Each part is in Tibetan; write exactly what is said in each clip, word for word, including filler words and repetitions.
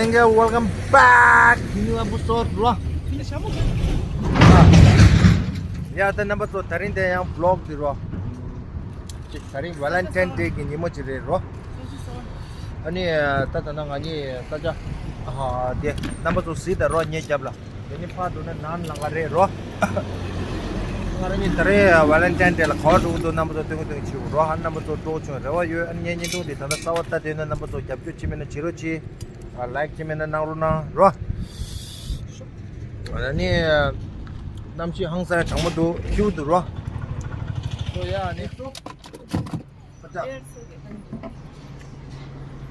Thank you, welcome back to new episode རོ། ཡ་ད་རྣམ་པ་ཚོ་ད་རིང་དེ་ཡང་vlog དེ་རོ། ཅིག་ད་རིང་Valentine Day གི་ཉིན་མོ་ཅིག་རེད་རོ། ཨ་ནི་ད་ད་ན་ང་གཉིས་ས་ཆ་ཨ་དེ་རྣམ་པ་ཚོ་གཟིགས་དང་རོ། ངའི་རྒྱབ་ལ་དེ་ནི་ཕར་འགྲོ་ན་ནང་ལ་ང་རེད་རོ། ང་རང་གཉིས་ད་རེས་Valentine Day ལ་ག་པར་འགྲོ་གི་འདུག་རྣམ་པ་ཚོ་སྟོན་གི་སྟོན་གི་བྱེད་དགོས་རོ། ཨ་རྣམ་པ་ཚོ་སྤྲོ་བྱུང་རེ་བ་ཡོད། ཨ་ངའི་བརྙན་ཐུང་དེ་ད་ལྟ་གསར་པ་ལྟ་དེ་ན་རྣམ་པ་ཚོ་རྒྱབ་སྐྱོར་བྱེད་མེད་ན་བྱེད་རོགས་གྱིས། ཨ་like བྱེད་མེད་ན་གནང་རོགས་གནང་རོ། ཨ་ནི་གནམ་གཤིས་ཧང་སང་གྲང་མོ་འདུག་ཁྱིའུ་འདུག་རོ། ཨོ་ཡ་ནི་ཡ་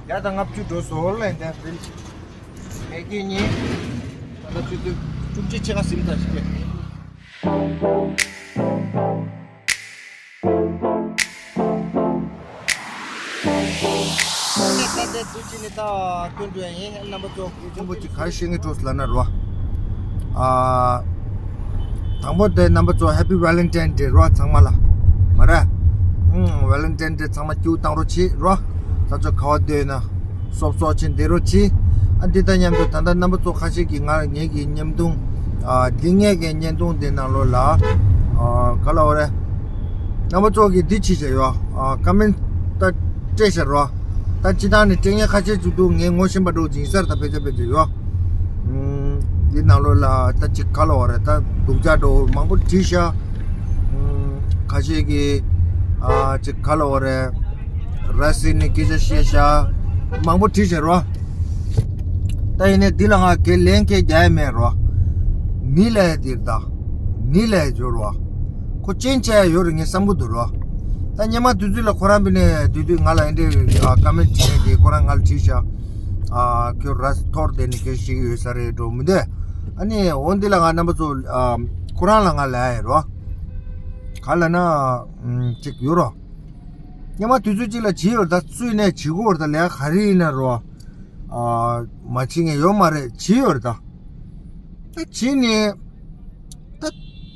ད་ལྔ་བཅུ་འགྲོ་སོང་ལ་འདི་རིལ་མེ་གི་གཉིས་ད་ལྟ་ཆུ་ཚོད་བཅུ་གཅིག་ཕྱེད་ཀ་ཟིན་ད་ཞིག་ད་ལྟ་དུས་ཅི་ནི་ད་སྟོན་འགྲོ་ཡ་ཡིན། རྣམ་པ་ཚོ་ཆེན་པོ་ཅིག་ག་རེ་བཤད་ངེས་འགྲོ་ལ་ན་རོ། ཨ་དང་པོ་དེ་རྣམ་པ་ཚོ་Happy Valentine Day རོ། ཚང་མ་ལ་མ་རེད། ཨུམ་Valentine Day ཚང་མ་སྐྱིད་པོ་བཏང་རོགས་གྱིས་རོ། ས་ཆ་ག་བ་སྡོད་ན་སོབ་སོབ་ཅིག་བསྡད་རོགས་གྱིས། ཨ་འདི་དང་མཉམ་དུ་ད་ལྟ་རྣམ་པ་ཚོ་ཁ་ཤས་ཀྱིས་ང་ངེད་ཀྱི་བརྙན་ཐུང་ཨ་འདི་ངེད་ཀྱི་བརྙན་ཐུང་འདི་ནང་ལོགས་ལ་ཨ་ག་ལ་བ་རེད། རྣམ་པ་ཚོ་གིས་འདི་བྱས་བཞག་ཡོད། ཨ་ཀ་མེན་ཊི་ད་སྤྲད་བཞག་རོ། ད་སྤྱི་བཏང་ནས་སྤྲད་མཁན་ཁ་ཤས་ཅིག་འདུག་ངས་ངོ་ཤེས་པ་འདྲ་བོ་ཅིག་ཡིན་ས་རེད། ད་ཕལ་ཆེར་ཕལ་ཆེར་ཡོད། ཨུམ། འདི་ནང་ལོགས་ལ་ད་ཅིག་ག་ལ་བ་རེད། ད་སྡུག་ཅག་འདྲ་བོ་མང་པོ་བྲིས་ཤག་ཨུམ། ཁ་ཤས་ཀྱིས་ཨ་ཅིག་ག་ལ་བ་རེད། ར་བཟི་ནས་སྐད་ཆ་བཤད་ཤག་མང་པོ་བྲིས་ཤག་རོ། ད་ཡིན་ནའི་འདི་ལ་ང་གའི་ལན་སྐད་རྒྱག་ཡ་མེད་རོ། མི་ལབ་ཡ་འདི་རེད་ད། མི་ལབ་ཡ་ཡོད་རོ། ཁོ་རྐྱེན་ཆེ་ཡ་ཡོད་རེད་ངས་བསམ་གི་འདུག་རོ། ད་སྔོན་མ་དུས་ཚོད་ལ་ཁོ་རང་བྱས་ནས་དུས་དུས་ང་ལ་ཨེ་འདྲའི་ཀ་མེན་ཊི་བྲིས་ནས་ཀྱི་ཁོ་རང་ང་ལ་བྲིས་ཤག་ཨ་ཁྱོད་ར་བཟི་འཐོར་བསྡད་ནས་སྐད་ཆ་བཤད་ཀྱི་ཡོད་ས་རེད་འགྲོ་མི་འདོད། ཨ་ནི་འོ་འདི་ལ་ང་རྣམ་པ་ཚོ་ཨ་ཁོ་རང་ལ་ང་ལབ་ཡ་རོ། ག་ལབ་ན་ཨམ་ཅིག་ཡོད་རོ། སྔོན་མ་དུས་ཚོད་གཅིག་ལ་བྱས་ཡོད་རེད་ད། བཙུགས་ནས་བྱེད་དགོས་རེད་ད། ལས་ག་རེ་ཡིན་ན་རོ། ཨ་མ་བྱེད་མཁན་ཡོད་མ་རེད། བྱས་ཡོད་རེད་ད། ད་བྱས་ནས་ད་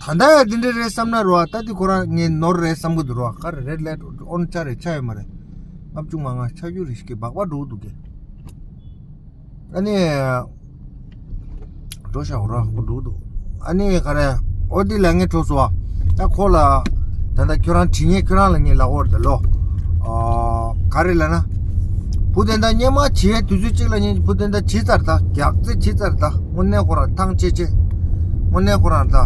ད་ལྟ་ཡང་འདི་འདྲ་རེད་བསམ་ན་རོ། ད་འདི་ཁོ་རང་ངའི་ནོར་རེད་བསམ་གི་འདུག་རོ། ག་རེ་རེད་ལས་ཨོན་ཆ་རེད་ཆ་ཡོད་མ་རེད། ལྔ་བཅུ་ང་ལྔ་ཆ་རྒྱུ་རེད་ཞིག་གི་སྦག་སྦག་འགྲོ་གི་འདུག་གི། ཨ་ནི། འགྲོ་ཤག་རོ་ཁོ་འགྲོ་འདུག་ཨ་ནི་ག་རེ། ཨོ་འདི་ལ་ངས་འགྲོ་སོང་བ། ད་ཁོ་ལ། ད་ལྟ་ཁྱོད་རང་བྲིས་ངས་ཁྱོད་རང་ལ་ངས་ལབ་འོར་ད་ལོ། ཨོ། ག་རེ་ལབ་ན། བུ་དེ་འདྲ་སྔོན་མ་བྱས་དུས་ཚོད་གཅིག་ལ་ངས་བུ་དེ་འདྲ་བྱས་ཚར་ད། རྒྱག་རྩེ་བྱས་ཚར་ད། དངོས་གནས་ཁོ་རང་ཐང་ཆད་ཆད། དངོས་གནས་ཁོ་རང་ད།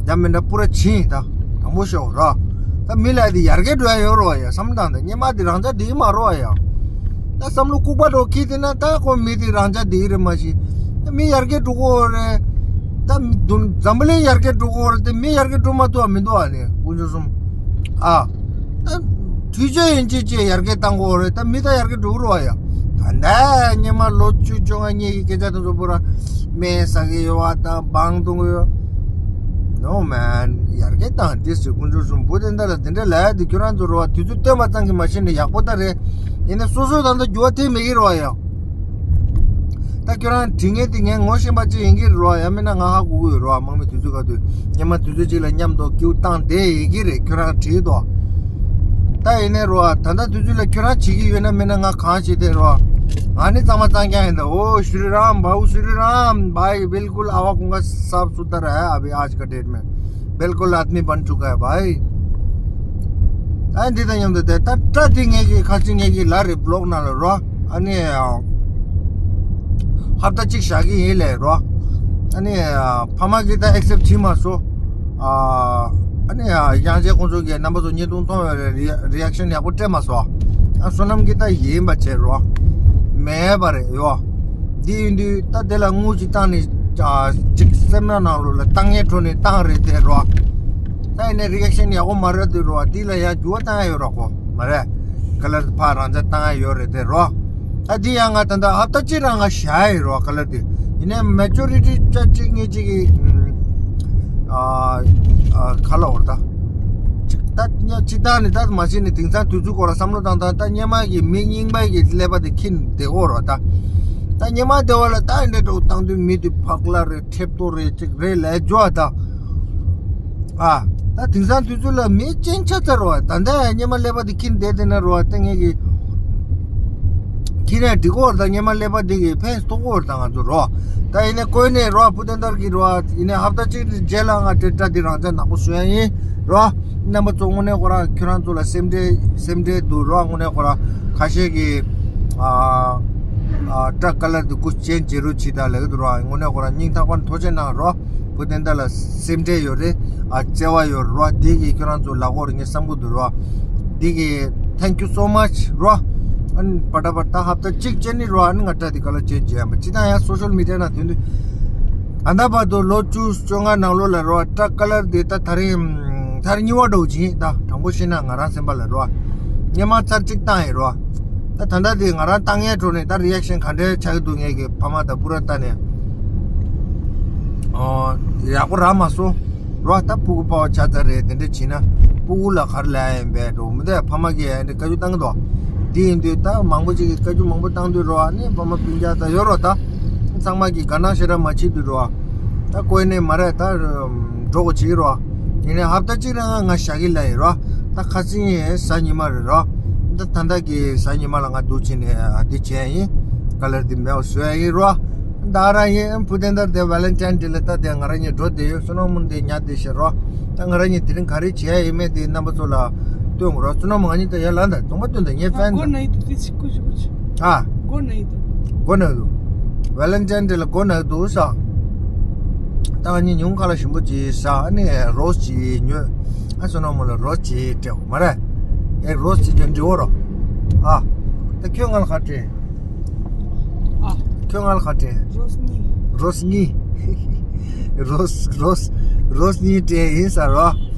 ཡ་མི་འདྲ་པུ་ར་བྱིན་ད། དང་པོ་ཤོག་རོ། ད་མི་ལ་དེ་ཡར་རྒྱས་འགྲོ་ཡ་ཡོད་རོ་ཡ་བསམ་བློ་བཏང་ད། སྔོན་མ་དེ་རང་ཅག་དེ་མ་རོ་ཡ། ད་བསམ་བློ་ལྐུགས་པ་འགྲོ་ཁྱི་དེ་ན་ད་ཁོ་མི་དེ་རང་ཅག་དེ་རེད་མ་གཞི། ད་མི་ཡར་རྒྱས་འགྲོ་གོ་རེད། ད་མི་དུ་འཛམ་བུ་གླིང་ཡར་རྒྱས་འགྲོ་གོ་རེད་དེ་མི་ཡར་རྒྱས་འགྲོ་མ་ཐུབ་པ་མི་འདུག་ཨ་ནི་དཀོན་མཆོག་གསུམ། ཨ། ད་དུས་ཚོད་ཡིན་ཅི་ཅི་ཡར་རྒྱས་བཏང་གོ་རེད། ད་མི་ད་ཡར་རྒྱས་འགྲོ་གི་རོ་ཡ། ད་ནས་སྔོན་མ་ལོ་བཅུ་བཅོ་ལྔ་སྔོན་གྱི་སྐད་ཆ་དེ་ཚོ་པུ་ར་སྨན་ཟ་གི་ཡོད་བ་ད་བང་བཏུང་གི་ཡོད། No man ཡར་རྒྱས་བཏང་དེ་ཟེར་དཀོན་མཆོག་གསུམ། བུ་དེ་འདྲ་ལ་དེ་འདྲ་ལབ་ཡ་དེ་ཁྱོད་རང་ཚོ་རོ་བ་དུས་ཚོད་སྟོན་པ་ཙམ་གྱིས་མ་ཤེས་ནས་ཡག་པོ་ད་རེད། ཡིན་ནའི་སོ་སོ་ད་ལྟ་འགྱུར་བ་ཐེབས་མེད་ཀྱི་རོ་ཡ། ད་ཁྱོད་རང་བྲིས་མཁན་དེ་ངས་ངོ་ཤེས་པ་ཅིག་ཡིན་གྱི་རེད་རོ། ཡང་མིན་ན་ང་ཧ་གོ་གི་ཡོད་རོ། དམག་མི་དུས་ཚོད་ག་དུས་སྔོན་མ་དུས་ཚོད་ཅིག་ལ་མཉམ་དུ་སྐྱིད་པོ་བཏང་བསྡད་ཡིན་གྱི་རེད། ཁྱོད་རང་བྲིས་དོ། ད་ཡིན་ནའི་རོ་ད་ལྟ་དུས་ཚོད་ལ་ཁྱོད་རང་བྱེད་ཀྱི་ཡོད་ན་མིན་ན་ང་གང་བྱེད་དེ་རོ། ང་ནི་གཙང་མ་གཙང་རྐྱང་ཡིན་ད། او شری رام بھائی شری رام بھائی بالکل آوا کونگا صاف ستھرا ہے ابھی آج کا ڈیٹ میں۔ بالکل آدمی بن چکا ہے بھائی۔ ཨ་འདི་དང་མཉམ་དུ་དེ་ད་སྐྲ་དེ་ངེད་ཀྱི་ཁ་ཅིག་ངེད་ཀྱི་ལ་རེ་བློག་ན་ལ་རོ། ཨ་ནི་ཧབ་ཏ་གཅིག་བཞག་གི་ཡིན་ལས་རོ། ཨ་ནི་ཕ་མ་གིས་ད་ཨེག་སེབ་བྱེད་མ་སོང་། ཨ་ནི་ཡང་ཅེ་ཁོང་ཚོ་གིས་རྣམ་པ་ཚོ་བརྙན་ཐུང་མཐོང་བའི་རི་རི་ཨེག་ཤན་ཡག་པོ་སྤྲད་མ་སོང་། ཨ་བསོད་ནམས་ཀྱིས་ད་ཡིན་པ་བྱས་རོ། མེད་པ་རེད་ཡོ། འདི་ཡིན་དུས་ད་དེ་ལ་དངུལ་ཅིག་བཏང་ནས་ཅིག་སེམས་ནང་ནང་ལོགས་ལ་བཏང་ངེས་འཕྲོ་ནས་བཏང་རེད་དེ་རོ། ད་ཡིན་ནའི་རི་ཨེག་ཤན་ཡག་པོ་མ་རེད་དེ་རོ། འདི་ལ་ཡང་འགྱུར་བ་བཏང་ཡ་ཡོད་ར་ཁོ་མ་རེད། ཁ་ལར་ཕར་རང་ཅག་བཏང་ཡ་ཡོད་རེད་དེ་རོ། ད་འདི་ཡང་ང་ད་ལྟ་ཧབ་ཏ་གཅིག་རང་ང་བཞག་ཡ་ཡོད་རོ་ཁ་ལར་དེ། ཡིན་ནའི་མེ་ཇོ་རི་ཊི་ཅག་གཅིག་གཉིས་གཅིག་གིས་ཨ་ཨ་ཁ་ལ་འོར་ད། ཅིག་ད་ཉ་ཅིག་ད་ནི་ད་མ་ཤེས་ནི་དེང་སང་དུས་ཚོད་སྐོར་ལ་བསམ་བློ་བཏང་ད་ད་སྔོན་མ་གི་མི་རྙིང་པ་གི་ཀླད་པ་དེ་འཁྱེར་བསྡད་ཡོད་རོ་ད། ད་སྔོན་མ་དེ་བ་ལ་ད་འདྲེ་འགྲོ་བཏང་དུས་མི་དེ་ཕག་ལ་རེད་ཁྲེབ་ཏོ་རེད་ཅིག་རེད་ལས་འཇོག་ད། ཨ། ད་དེང་སང་དུས་ཚོད་ལ་མི་ཅན་ཆ་ཚ་རོ། ད་ལྟ་ཡང་སྔོན་མ་ཀླད་པ་དེ་འཁྱེར་བསྡད་དེ་ན་རོ། ད་ངེད་ཀྱི་ ཁྱེད་རང་འགྲིག་གོ་ར་ད། སྔོན་མ་ཀླད་པ་འདི་གི་ཕན་ཐོགས་གོ་ར་ད་ང་ཚོ་རོ། ད་ཡིན་ནའི་ཀོ་ནས་རོ་བུ་དོན་དར་གི་རོ། ཡིན་ནའི་ཧབ་ཏ་གཅིག་རྗེས་ལ་ང་དེ་སྐྲ་འདི་རང་བཙན་ནག་པོ་བཟོ་ཡ་ཡིན་རོ། རྣམ་པ་ཚོ་དངོས་གནས་ཁོ་ར་ཁྱོད་རང་ཚོ་ལ་སེམས་ཁྲལ་སེམས་ཁྲལ་འདུག་རོ། དངོས་གནས་ཁོ་ར་ཁ་ཤས་ཀྱི་ཨ་ཨ་སྐྲ་ཀ་ལར་འདི་སྐུ་ཅན་བྱེད་རོགས་བྱེད་ད་ལབ་ཀྱི་འདུག་རོ། དངོས་གནས་ཁོ་ར་སྙིང་ཐག་པ་ནས་ཐུགས་རྗེ་གནང་རོ། བུ་དོན་དར་ལ་སེམས་ཁྲལ་ཡོད་རེད། ཨ་བརྩེ་བ་ཡོད་རོ། འདི་གི་ཁྱོད་རང་ཚོ་ལ་གོ་ར་ངས་བསམ་གྱི་འདུག་རོ། འདི་གི thank you so much རོ། ཨན་པ་ཏྲ་པ་ད་ཧབ་ཏ་གཅིག་ཅན་ནི་རོ། ཨ་ནི་ང་སྐྲ་འདི་ཀ་ལར་ཅན་བྱེད་ཡ་མ་ཅི་ད་ཡང་སོ་ཤལ་མི་ཌི་ཡ་ནང་དོན་དུ་ཨ་ད་བར་དུ་ལོ་བཅུ་བཅོ་ལྔ་ནང་ལོགས་ལ་རོ། སྐྲ་ཀ་ལར་འདི་ད་ད་རིང་ད་རིང་གཉིས་པ་འགྲོ་བྱིན་ད་དྲང་པོ་བཤད་ན་ང་རང་སེམས་པ་ལ་རོ། སྔོན་མ་ཚར་གཅིག་བཏང་ཡིན་རོ། ད་ད་ལྟ་འདི་ང་རང་བཏང་ཡས་འགྲོ་ནས་ད་རི་ཨེག་ཤན་ག་འདྲའི་ཆགས་ཀྱི་འདུག་ངས་ཀྱི་ཕ་མ་དང་པུ་ར་ལྟ་ནས། ཨོ། ཡག་པོ་རག་མ་སོང་། རོ། ད་སྤུ་གུ་པ་བ་ཆགས་ཚར་རེད། དེ་འདྲ་བྱས་ན་སྤུ་གུ་ལ་ག་རེ་ལབ་ཡ་ཡིན་པས་འགྲོ་མི་འདུག་ཕ་མ་གིས་ཡ་འདྲ་བཀའ་བཀྱོན་བཏང་གི་འདུག་འདི་ཡིན་དུས་ད་མང་པོ་ཅིག་གིས་བཀའ་བཀྱོན་མང་པོ་བཏང་དུས་རོ། ཨ་ནི་ཕ་མ་སྤུན་ཀྱག་ད་ཡོད་རོ། ད་ཚང་མ་གིས་དགའ་སྣང་ཞེ་དྲག་མ་བྱེད་དུས་རོ། ད་ཀོ་ནས་མ་རེད་ད། འགྲོ་དགོས་བྱེད་ཀྱི་རོ། ཡིན་ནའི་ཧབ་ཏ་གཅིག་རིང་ང་ཞག་གི་ལ་ཡིན་རོ། ད་ཁ་སང་གཟའ་ཉི་མ་རེད་རོ། ད་ད་ལྟ་གི་གཟའ་ཉི་མ་ལ་ང་འདུག་བྱས་ནས་འདི་བྱས་ཡིན། ཀ་ལར་འདི་མེད་པ་བཟོ་ཡ་ཡིན་རོ། ད་རང་ཡིན་བུ་དོན་དར་དེ་ཝེ་ལེན་ཊའིན་ཌེ་ལ་ད་དེ་ང་རང་གཉིས་འགྲོ་བསྡད་ཡོད། བསོད་ནམས་མོ་དེ་ཉལ་བསྡད་ཤག་རོ། ད་ང་རང་གཉིས་དེ་རིང་ག་རེ་བྱས་ཡིན་མེད་དེ་རྣམ་པ་ཚོ་ལ་སྟོན་དགོས་རོ། བསོད་ནམས་མོ་ང་གཉིས་ད་ཡར་ལངས་དང་གདོང་པ་སྟོན་དང་ངའི་ཕན་དང་། སྒོ་ན་ཡི་དུ་དེ་ཅིག་སྐུ་ཞིག་སྐུ་ཞིག་ཨ། སྒོ་ན་ཡི་དུ། སྒོ་ན་ཡི་དུ། ཝེ་ལེན་ཊའིན་ཌེ་ལ་སྒོ་ན་ཡི་དུ་ས། ད་ང་གཉིས་ཉུང་ཁ་ལ་ཞིམ་པོ་ཅིག་ཟ། ཨ་ནི་རོ་སི་ཅིག་ཉོས། ཨ་བསོད་ནམས་མོ་ལ་རོ་སི་ཅིག་སྤྲད་དགོས་མ་རེད། ཨེ་རོ་སི་ཅིག་ཀྱང་འབྲི་འོ་རོ། ཨ། ད་ཁྱོད་ང་ལ་ག་སྤྲད། ཨ། ཁྱོད་ང་ལ་ག་སྤྲད། རོ་སི་གཉིས། རོ་སི་གཉིས། རོ་སི་རོ་སི་རོ་སི་གཉིས་སྤྲད་ཡིན་ས་རོ།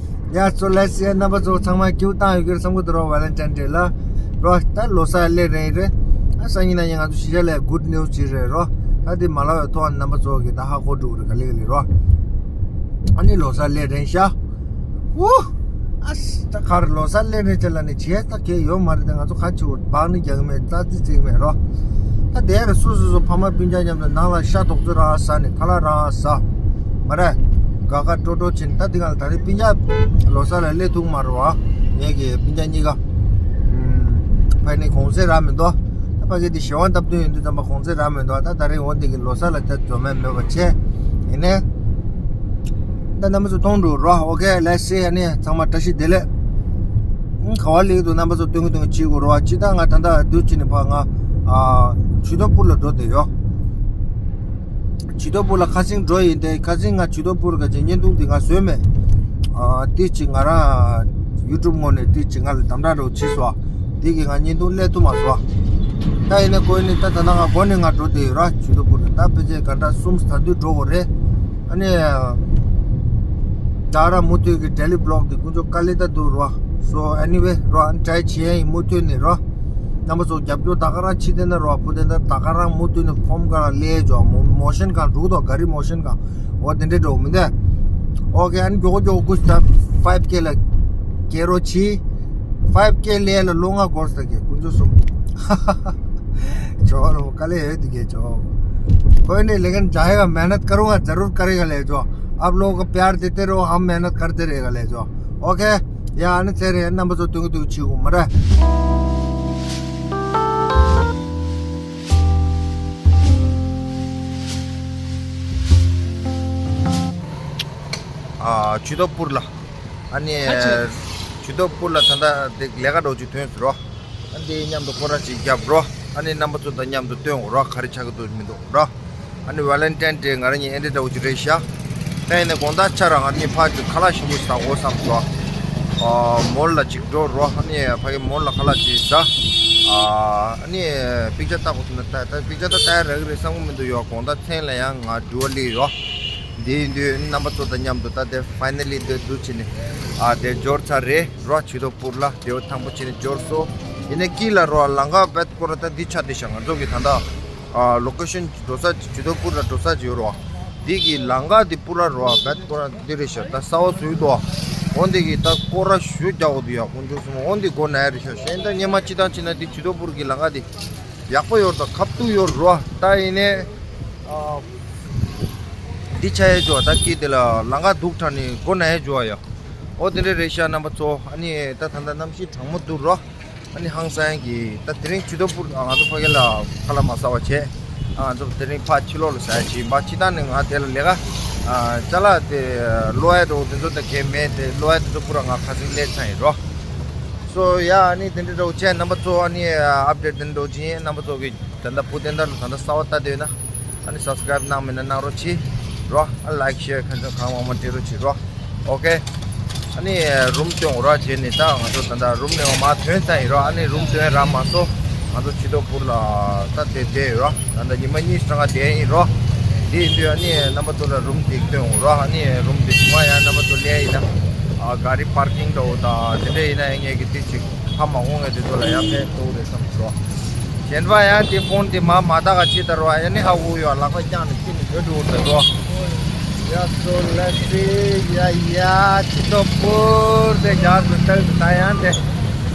ཡ་ཚོ་ལེ་སི་ཡ་རྣམ་པ་ཚོ་ཚང་མ་སྐྱིད་པོ་བཏང་ཡོད་ཀྱི་རེད་བསམ་གྱི་འདུག་རོ། ཝེ་ལེན་ཊའིན་ཌེ་ལ་རོ། ད་ལོ་གསར་སླེབས་རན་རེད། ཨ་སང་ཉིན་གནངས་ཉིན་ང་ཚོ་གཞིས་ཆགས་ལ་གུཌ་ནིའུ་སི་ཅིག་རེད་རོ། ད་དེ་མ་ལབ་པའི་ཐོག་རྣམ་པ་ཚོ་གིས་ད་ཧ་གོ་འགྲོ་གི་རེད། ག་ལེ་ག་ལེ་རོ། ཨ་ནི་ལོ་གསར་སླེབས་རན་ཤག་འུ། ཨ་ད་གར་ལོ་གསར་སླེབས་རན་ཆེ་ལ་ནི་བྱས་ད་གས་ཡོད་མ་རེད་དེ། ང་ཚོ་ཁ་ཆེ་བོ་སྦག་ནི་རྒྱག་གི་མེད། རྩ་རྩི་རྩི་གི་མེད་རོ། ད་དེ་རུ་སུ་སུ་སུ་ཕ་མ་སྤུན་ཀྱག་མཉམ་དུ་ནང་ལ་ཤ་དོག་ཚོད་རང་ཟ་ནས་ཁ་ལག་རང་ཟ། མ་རེད། དགའ་དགའ་སྤྲོ་སྤྲོ་བྱས་ནས། ད་འདི་ག་ལ་ད་རེས་སྤུན་ཀྱག་ལོ་གསར་ལ་སླེབས་ཐུབ་མ་རེད་བ། ངེད་ཀྱི་སྤུན་ཀྱག་གཉིས་ཀ་ཕ་ནི་གུང་སེང་རག་མི་འདུག་ད་ཕ་གི་དེ་ཞལ་དབང་སྟབས་བསྟུན་ཡོད་དུས་ཙམ་པ་གུང་སེང་རག་མི་འདུག་ད་ད་རེས་འོ་འདི་གི་ལོ་གསར་ལ་ད་འཛོམས་མེད་མོད་པ་བྱས། ཡིན་ནའི། ད་རྣམ་པ་ཚོ་མཐོང་འགྲོ་རོ། ཨོ་ཁེ་ལེ་སི། ཨ་ནི་ཚང་མ་བཀྲ་ཤིས་བདེ་ལེགས། ཨང་ག་བ་ལེགས་འདུག་རྣམ་པ་ཚོ་སྟོན་གི་སྟོན་གི་བྱེད་དགོས་རོ། ཨ་ཅི་ད་ང་ད་ལྟ་འདུག་ཅི་ནི་ཕ་ང་ཨ་ཆུ་ཐོག་སྤུར་ལ་འགྲོ་བསྡད་ཡོད། ཆུ་ཐོག་སྤུར་ལ་ཁ་སང་འགྲོ་ཡིན་ཏེ། ཁ་སང་ང་ཆུ་ཐོག་སྤུར་ག་ཅིག་བརྙན་ཐུང་འདི་ང་བཟོས་མེད། ཨ་ཏི་ཅི་ང་རང་ཡུ་ཊུབ་ངོས་ནས་ཏི་ཅི་ང་ལ་དམ་དྲག་རོགས་བྱས་སོ། འདི་གི་ང་བརྙན་ཐུང་སླེབས་ཐུབ་མ་སོང་། ད་ཡིན་ན་ཀོ་ནི་ད་ད་ན་ང་སྒོ་ནས་ང་འགྲོ་བསྡད་ཡོད་ར། ཆུ་ཐོག་སྤུར་ལ་ད་ཕལ་ཆེར་ག་འདྲ་གསུམ་ད་དུས་འགྲོ་དགོས་རེད། ཨ་ནི། ད་ར་མུ་མཐུད་ཀྱི་ཌེ་ལི་བི་ལོག་འདི་དཀོན་མཆོག་བཀའ་ལས་ད་འདུག་རོ། So anyway རོ། ཨ་ནི་ཊྲའི་བྱེད་ཡ་ཡིན་མུ་མཐུད་ནས་རོ། རྣམ་པ་ཚོ་རྒྱབ་སྐྱོར་ད་ག་རང་བྱེད་བསྡད་ན་རོ། བུ་དེ་འདྲ་ད་ག་རང་མུ་མཐུད་ནས་ཕོམ་ག་རང་ལས་ཇོ། མོ་མོ་ཤན་གང་འགྲོ་གི་འདུག་ག་རི་མོ་ཤན་གང་འོ་དེ་འདྲས་འགྲོ་མི་འདུག་ཨོ་ཁེ། ཨ་ནི་མགྱོགས་མགྱོགས་སྐུ་ཞིག་ད་ཕའིབ་ཀེ་ལ་སྐྱེལ་རོགས་གྱིས། ཕའིབ་ཀེ་ལས་ལ་ལོ་ལྔ་འགོར་ས་གི་དཀོན་མཆོག་གསུམ། ཇོ་རོ་དཀའ་ལས་ཡོད་དེ་གས་ཇོ། कोई नहीं, लेकिन जाएगा, मेहनत करूँगा, ज़रूर करेगा ले जो। आप लोगों को प्यार देते रहो, हम मेहनत करते रहेगा ले जो। ओके। ཡ་ཨ་ནི་ཚེ་རིང་རྣམ་པ་ཚོ་སྟོན་གི་འདུག་བྱེད་དགོས་མ་རེད། ཨ་ཆུ་ཐོག་སྤུར་ལ། ཨ་ནི་ཨ་ཆུ། ཆུ་ཐོག་སྤུར་ལ་ད་ལྟ་དེ་ལས་ཀ་འགྲོ་རྒྱུ་ཐོན་སོང་རོ། ཨ་འདི་མཉམ་དུ་སྐོར་ར་ཅིག་རྒྱབ་རོ། ཨ་ནི་རྣམ་པ་ཚོ་དང་མཉམ་དུ་སྟོན་དགོས་རོ། ག་རེ་ཆགས་ཀྱི་འདུག་མི་འདུག་རོ། ཨ་ནི་ཝེ་ལེན་ཊའིན་ཌེ་ང་རང་གཉིས་ཨེ་འདྲ་འདྲ་བོ་ཅིག་རེད་ཤག་ད་ཡིན་ནའི་དགོང་དག་ཆ་ར་ང་རང་གཉིས་ཕར་ཅིག་ཁ་ལག་ཞིམ་པོ་ཟ་དགོས་བསམ་སོང་། ཨ་མོལ་ལ་ཅིག་འགྲོ་རོ། ཨ་ནི་ཕ་གི་མོལ་ལ་ཁ་ལག་ཅིག་ཟ། ཨ་ནི་པིག་ཅར་ལྟ་དགོས་ཐུག་ན་ལྟ། ད་པིག་ཅར་ད་ལྟ་ཡ་རག་གི་རེད་བསམ་གི་མི་འདུག་ཡོ། དགོང་དག་མཚན་ལ་ཡང་ང་འགྲུལ་བ་སླེབས་ཡོད། དེ་ཡིན་དུས་རྣམ་པ་ཚོ་དང་མཉམ་དུ་ད་དེ་ཕའི་ནལ་ལི་འདི་འདུག་བྱས་ནས་ཨ་དེ་འབྱོར་ཚར་རེད་རོ། ཆུ་ཐོག་སྤུར་ལ་དེ་བ་ཐང་པོ་བྱས་ནས་འབྱོར་སོང་། ཡིན་ནའི་དཀྱིལ་ལ་རོ་ལམ་ཁ་བེད་སྐོར་ད་འདི་ཆ་འདི་ཤག་ང་ཚོ་གི་ད་ལྟ་ཨ་ལོ་ཀེ་ཤན་འགྲོ་ས་ཆུ་ཐོག་སྤུར་ལ་འགྲོ་ས་ཅིག་ཡོད་རོ། འདི་གི་ལམ་ཁ་འདི་སྤུར་ལ་རོ་བེད་སྐོར་འདི་རེད་ཤག་ད་གསར་པ་བཟོས་འདུག་འོ་འདི་གི་ད་སྐོར་ར་ཞུ་རྒྱག་དགོས་འདུག་ཡ། དཀོན་མཆོག་གསུམ། འོ་འདི་སྒོ་ན་ཡ་རེད་ཤག་གཞན་ད་སྔོན་མ་སྤྱི་བཏང་བྱས་ན་འདི་ཆུ་ཐོག་སྤུར་གི་ལམ་ཁ་འདི་ཡག་པོ་ཡོད་རེད། ད་ཁ་ཐུག་ཡོད་རེད་རོ། ད་ཡིན་ནའི་ཨ། འདི་ཆ་ཡས་ཇོ། ད་སྐྱིད་དེ་ལ་ལམ་ཁ་སྡུག་དྲགས་ནས་སྒོ་ན་ཡས་ཇོ་ཡ། ཨོ་དེ་འདྲ་རེད་ཤག་རྣམ་པ་ཚོ། ཨ་ནི་ད་ད་ལྟ་གནམ་གཤིས་གྲང་མོ་འདུག་རོ། ཨ་ནི་ཧང་སང་གི་ད་དེ་རིང་ཇུ་ཏོ་པུར་ང་ཚོ་ཕ་གི་ལ་ཁ་ལག་མ་ཟ་བ་བྱས། ཨ་ང་ཚོ་དེ་རིང་ཕ་ཕྱི་ལོགས་ལ་ཟ་ཡ་བྱས་ཡིན་པ། སྤྱིར་བཏང་ནས་ང་དེ་ལ་ལས་ཀ་ཅ་ལག་དེ་ལོ་ཡ་འགྲོ་དེ་ཚོ་ད་གས་མེད་དེ། ལོ་ཡ་དེ་ཚོ་པུ་ར་ང་ཁ་སང་ལས་ཚང་ཡིན་རོ། སོ་ཡ་ཨ་ནི་དེ་འདྲ་འགྲོ་བྱས་རྣམ་པ་ཚོ། ཨ་ནི་ཨབ་ཌེཊ་དེ་འདྲ་འགྲོ་བྱས་རྣམ་པ་ཚོ་གི་ད་ལྟ་བུ་དེ་འདྲ་ལ་ད་ལྟ་གསར་པ་ལྟ་དེ་ཡོད་ན། ཨ་ནི་སབ་སི་ཀ་རེབ་གནང་མེད་ན་གནང་རོགས་གྱིས་རོ། ཨ་ལའིཀ་ཤེར་ཁ་སང་གང་མང་མང་སྤྲད་རོགས་གྱིས་རོ། ཨོ་ཀེ། ཨ་ནི་རུམ་སྟོན་འོ་ར་བྱས་ནས་ད་ང་ཚོ་ད་ལྟ་རུམ་ནས་འོ་མ་ཐོན་ཚར་ཡིན་རོ། ཨ་ནི་རུམ་སྟོན་རག་མ་སོང་། ང་ཚོ་ཇུ་ཏོ་པུར་ལ་ད་དེ་བསྡད་ཡོད་རོ། ད་ལྟ་ཉི་མ་གཉིས་གྲངས་ཀ་བསྡད་ཡིན་རོ། དེ་ཡིན་དུས་ཨ་ནི་རྣམ་པ་ཚོ་ལ་རུམ་དེ་སྟོན་འོ་རོ། ཨ་ནི་རུམ་དེ་ཚང་མ་ཡང་རྣམ་པ་ཚོ་ལས་ཡིན་ན། ཨ་ག་རི་པར་ཀིང་འདྲ་བོ་དང་དེ་འདྲ་ཡིན་ན་ཡང་ངས་ཀྱི་དེ་ཅིག་ཧ་མ་གོ་ངས་དེ་ཚོ་ལ་ཡང་ཕན་ཐོགས་རེད་བསམ་གྱི་རོ། གཞན་པ་ཡང་དེ་ཕོན་དེ་མ་མ་དག་ག་ཅི་ལྟར་བ་ཡང་ནི་ཧ་གོ་ཡོད། ལག་པ་བརྐྱངས་ནས་ཅི་ནས་བྲོས་འགྲོ་འདུག་རོ། ཡ་སོ་ལ་སི་ཡ་ཡ་ཅི་ཏོ་པུར་དེ་རྒྱ་སུ་ཏག་ཏུ་ད་ཡང་དེ།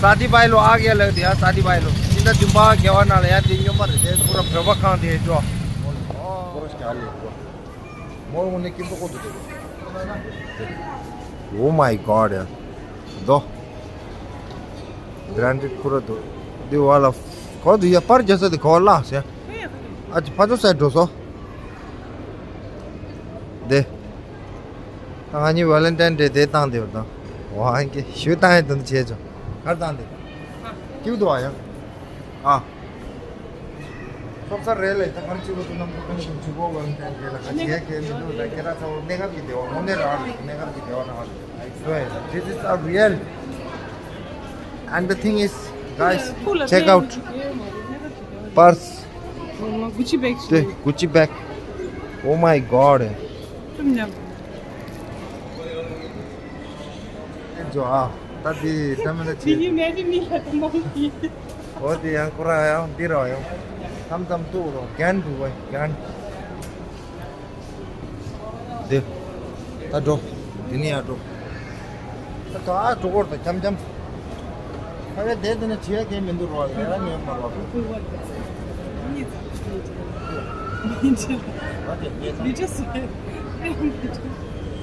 शादी भाई लोग आ गया लगते हैं, शादी भाई लोग। जिंदा जुम्बा गेवा ना ले यार, तीन नंबर है, पूरा प्रभा खान दे जो। Oh my god, यार। दो। ब्रांडेड पूरा दो। दीवाला। कौन दिया पर जैसे दिखा ला से। आज पाँचों सेट दो सौ। दे। ང་གཉིས་ཝེ་ལེན་ཊའིན་ཌེ་དེ་བཏང་དེ་བར་དང་། ཝང་གི་ཞུ་བཏང་ཡས་དོན་བྱས་ཆོག་གར་བཏང་དེ། ཀིའུ་དུ་བ་ཡང་། ཨ། སོབ་སར་རེད་ལས་ད་གར་ཅི་གོ་དུ་ནམ་གོ་ཀན་ཞིག་ཅི་གོ་ཝེ་ལེན་ཊའིན་ཌེ་ལ་ཁ་ཅི་ཡ་ཁེ་མི་འདུག་ད་ཁེ་ར་ཚ་བོ་གནས་སྐབས་ཀྱི་བདེ་བ་དངོས་གནས་རང་རེད། གནས་སྐབས་ཀྱི་བདེ་བ་རང་རེད། I swear, this is a real. And the thing is, guys, check out purse. Gucci bag. Gucci bag. Oh my god. ཨེ་ཇོ་ཨ། ད་དེ་ད་མི་ལ་ཆེ། དེ་ཉིད་མེད་དེ་མི་ལ་དུ་མ་མི། འོ་དེ་ཡང་ཁོ་རང་ཡང་འདི་ར་ཡང་། ཙམ་ཙམ་ཏུ་རོ་རྒན་འདུག་བས་རྒན། དེ། ད་འགྲོ། དེ་ནས་ཡར་འགྲོ། ད་ད་ཨ་འགྲོ་སྐོར་དང་འཆམ་འཆམ། ད་ཡ་དེ་དེ་ནས་བྱེད་ཡ་གས་མི་འདུག་རོ། ཡ་ར་ཉོས་མ་རོ།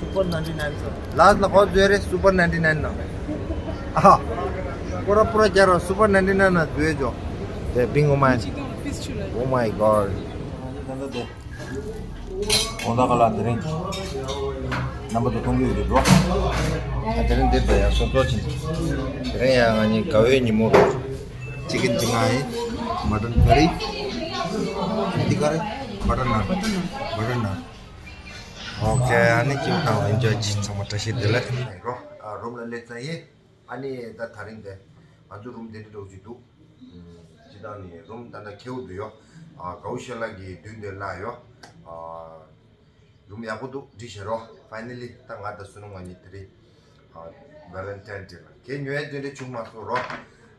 Super ninety nine. ལགས་ལ་ཧོ་བཟོས་རེད། Super ninety nine ནང་། ཨ། པུ་ར་པུ་ར་རྒྱ་རོ། Super ninety nine ནང་བཟོས་ཇོ། དེ་བིང་ཨོ་མའི། Oh my god. ཨོ་ད་ག་ལ་དེ་རིང་རྣམ་པ་ཚོ་མཐོང་གི་ཡོད་རེད་འགྲོ། ཨ་དེ་རིང་འདིར་ད་ཡང་སོ་སོ་ཕྱིན། དེ་རིང་ཡང་ང་གཉིས་དགའ་བའི་ཉིན་མོ་རེད། ཅི་ཀིན་ཅི་ང་ཡིན། མ་ཊན་ཀ་རི། འདི་ག་རེ། མ་ཊན་ནན། མ་ཊན་ནན། ཨོ་ཁེ། ཨ་ནི་ཁྱེད་དང་ཨེན་ཇོའི་བྱེད། ཚང་མ་བཀྲ་ཤིས་བདེ་ལེགས། རོ། ཨ་རུམ་ལ་སླེབས་ཚར་ཡིན། ཨ་ནི་ད་དེ་རིང་དེ་ང་ཚོ་རུམ་དེ་འདྲ་འགྲོ་གི་འདུག་སྤྱིར་བཏང་ནི་རུམ་ད་ལྟ་ཁེའུ་འདུག་ཡོ། ཨ་དགའ་བོ་ཤ་ལག་གི་མདུན་དེ་ལ་ཡོ། ཨ་རུམ་ཡག་པོ་འདུག་འགྲིག་ཤག་རོ། ཕའི་ནལ་ལི་ད་ང་དང་བསོད་ནམས་ང་གཉིས་དེ་རིང་ཨ་ཝེ་ལེན་ཊའིན་ཌེ་ལ་གས་ཉོ་ཡ་དེ་འདྲ་བྱུང་མ་སོང་རོ།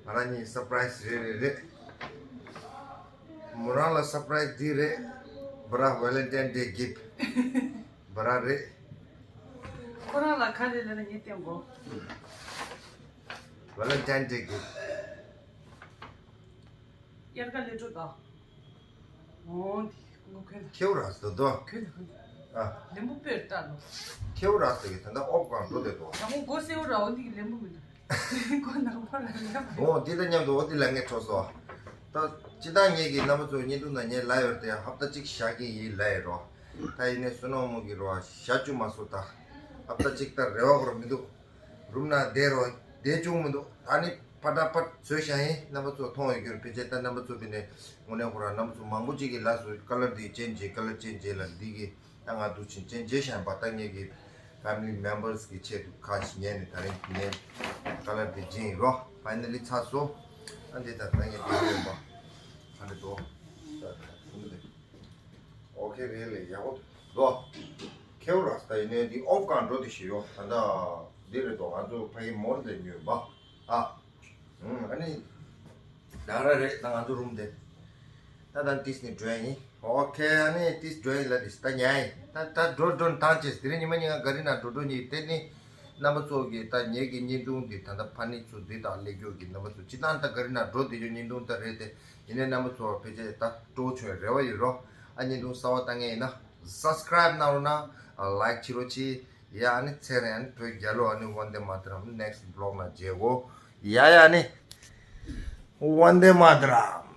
ང་རང་གཉིས་སར་པ་རའི་སི་རེ་རེ་རེད། མོ་རང་ལ་སར་པ་རའི་སི་འདི་རེད། བ་ར་ཝེ་ལེན་ཊའིན་ཌེ་གིཕ་ཊི། བ་ར་རེད། ཁོ་རང་ལ་ག་རེ་ལབ་ན་ངས་བསྟན་དགོས། ཝེ་ལེན་ཊའིན་ཌེ་གིཕ་ཊི། དབྱར་ཁ་ལས་འགྲོ་དང་། འོང་དེ་ངོ་ཁོན་ད། ཁེའུ་ར་སོ་དོ། ཁོན་ད་ཁོན་ད། ཨ། ལེམ་བུ་སྤོས་ལྟ་ནོ། ཁེའུ་ར་སོ་གི་ད་ལྟ་ཨོབ་གང་འགྲོ་དེ་དོ། ད་ངོ་མགོ་སེའུ་ར་འོ་འདི་གི་ལེམ་བུ་མི་འདུག་མགོ་ནག་པོ་ར་ལེམ་བུ། འོ་འདི་ལ་མཉམ་དུ་འོ་འདི་ལ་ངས་འཕྲོ་སོ། ད་སྤྱིར་བཏང་ངེད་ཀྱི་རྣམ་པ་ཚོ་བརྙན་ཐུང་ནང་ངས་ལབ་ཡོད་དེ། ཧབ་ཏ་གཅིག་བཞག་གི་ཡིན་ལབ་ཡོད་རོ། ད་ཡིན་ནའི་བསོད་ནམས་མོ་གི་རོ་བཞག་བཅུག་མ་སོང་ད། ཧབ་ཏ་གཅིག་ད་རེ་བ་ཁོ་ར་མི་འདུག་རུམ་ན་བསྡད་རོགས་བསྡད་བཅུག་མི་འདུག་ད་ནི་ཕ་ཏ་ཕ་བཟོས་བཞག་ཡིན། རྣམ་པ་ཚོ་མཐོང་ཡོད་རྒྱུར་ཕལ་ཆེར་ད་རྣམ་པ་ཚོ་ཕི་ནས་དངོས་གནས་ཁོ་རང་རྣམ་པ་ཚོ་མང་པོ་ཅིག་གིས་ལབ་སོང་། ཀ་ལར་འདི་ཅེན་ཇི་བྱེད། ཀ་ལར་ཅེན་ཇི་བྱེད་ལབ། འདི་གི་ད་ང་འདུག་ཕྱིན་ཅེན་ཇི་བྱས་བཞག་ཡིན་པ། ད་ངེད་ཀྱི་ཕེ་མི་ལི་མེམ་བར་སི་གི་ཆེད་དུ་ཁ་ཞིག་ཉན་ནས་དེ་རིང་ངས་ཀ་ལར་འདི་བྱས་ཡིན་རོ། ཕའི་ནལ་ལི་ཚར་སོང་། ཨ་འདི་ད་ད་ངས་འདི་ཡོད་པ་ཨ་འདི་དོ། ད་ད་ད་ད། ཨོ་ཁེ་རེད་ལེ། ཡག་པོ་འདུག་ཁེའུ་ར་སོ་ད། ཡིན་ནའི་འདི་ཨོབ་གང་འགྲོ་དེ་ཞིག་ཡོད། ད་ལྟ་འདི་རེད་དོ། ང་ཚོ་ཕ་གི་མོལ་ལ་ཉོས་པ། ཨ། ཨ་ནི། ད་ར་རེད། ད་ང་ཚོ་རུམ་དེ། ད་ད་ཏིས་ནི་འགྲོ་ཡིན། ཨོ་ཁེ། ཨ་ནི་ཏིས་འགྲོ་ཡིན་ལ་ཏིས་ད་ཉལ་ཡིན། ད་ད་འགྲོ་འགྲོ་བཏང་ཅེས། དེ་རིང་ཉི་མ་ཉིན་ག་རི་ན་འགྲོ་འགྲོ་ཉིན་དེ་ནི། རྣམ་པ་ཚོ་གི་ད་ངེད་ཀྱི་བརྙན་ཐུང་འདི་ད་ལྟ་ཕ་ནི་ཚོ་འདི་དང་ལས་རྒྱུ་གི་རྣམ་པ་ཚོ་སྤྱིར་བཏང་ད་ག་རི་ན་འགྲོ་བསྡད་རྒྱུ་བརྙན་ཐུང་ད་རེད་དེ། ཡིན་ནའི་རྣམ་པ་ཚོ་ཕལ་ཆེར་ད་སྤྲོ་བྱུང་རེ་བ་ཡོད་རོ། ཨ་བརྙན་ཐུང་གསར་པ་ལྟ་མཁན་ཡིན་ན་སབ་སི་ཀ་རའིབ་གནང་རོགས་གནང་། ལའིཀ་བྱེད་རོགས་གྱིས། ཡ་ཨ་ནི་ཚེ་རིང་། ཨ་ནི་བོད་རྒྱལ་ལོ། ཨ་ནི་ཝན་དེ་མ་ཏ་རམ། ནེག་སི་ཊི་བི་ལོག་ནང་མཇལ་གོ། ཡ་ཡ་ཨ་ནི། Vande Mataram.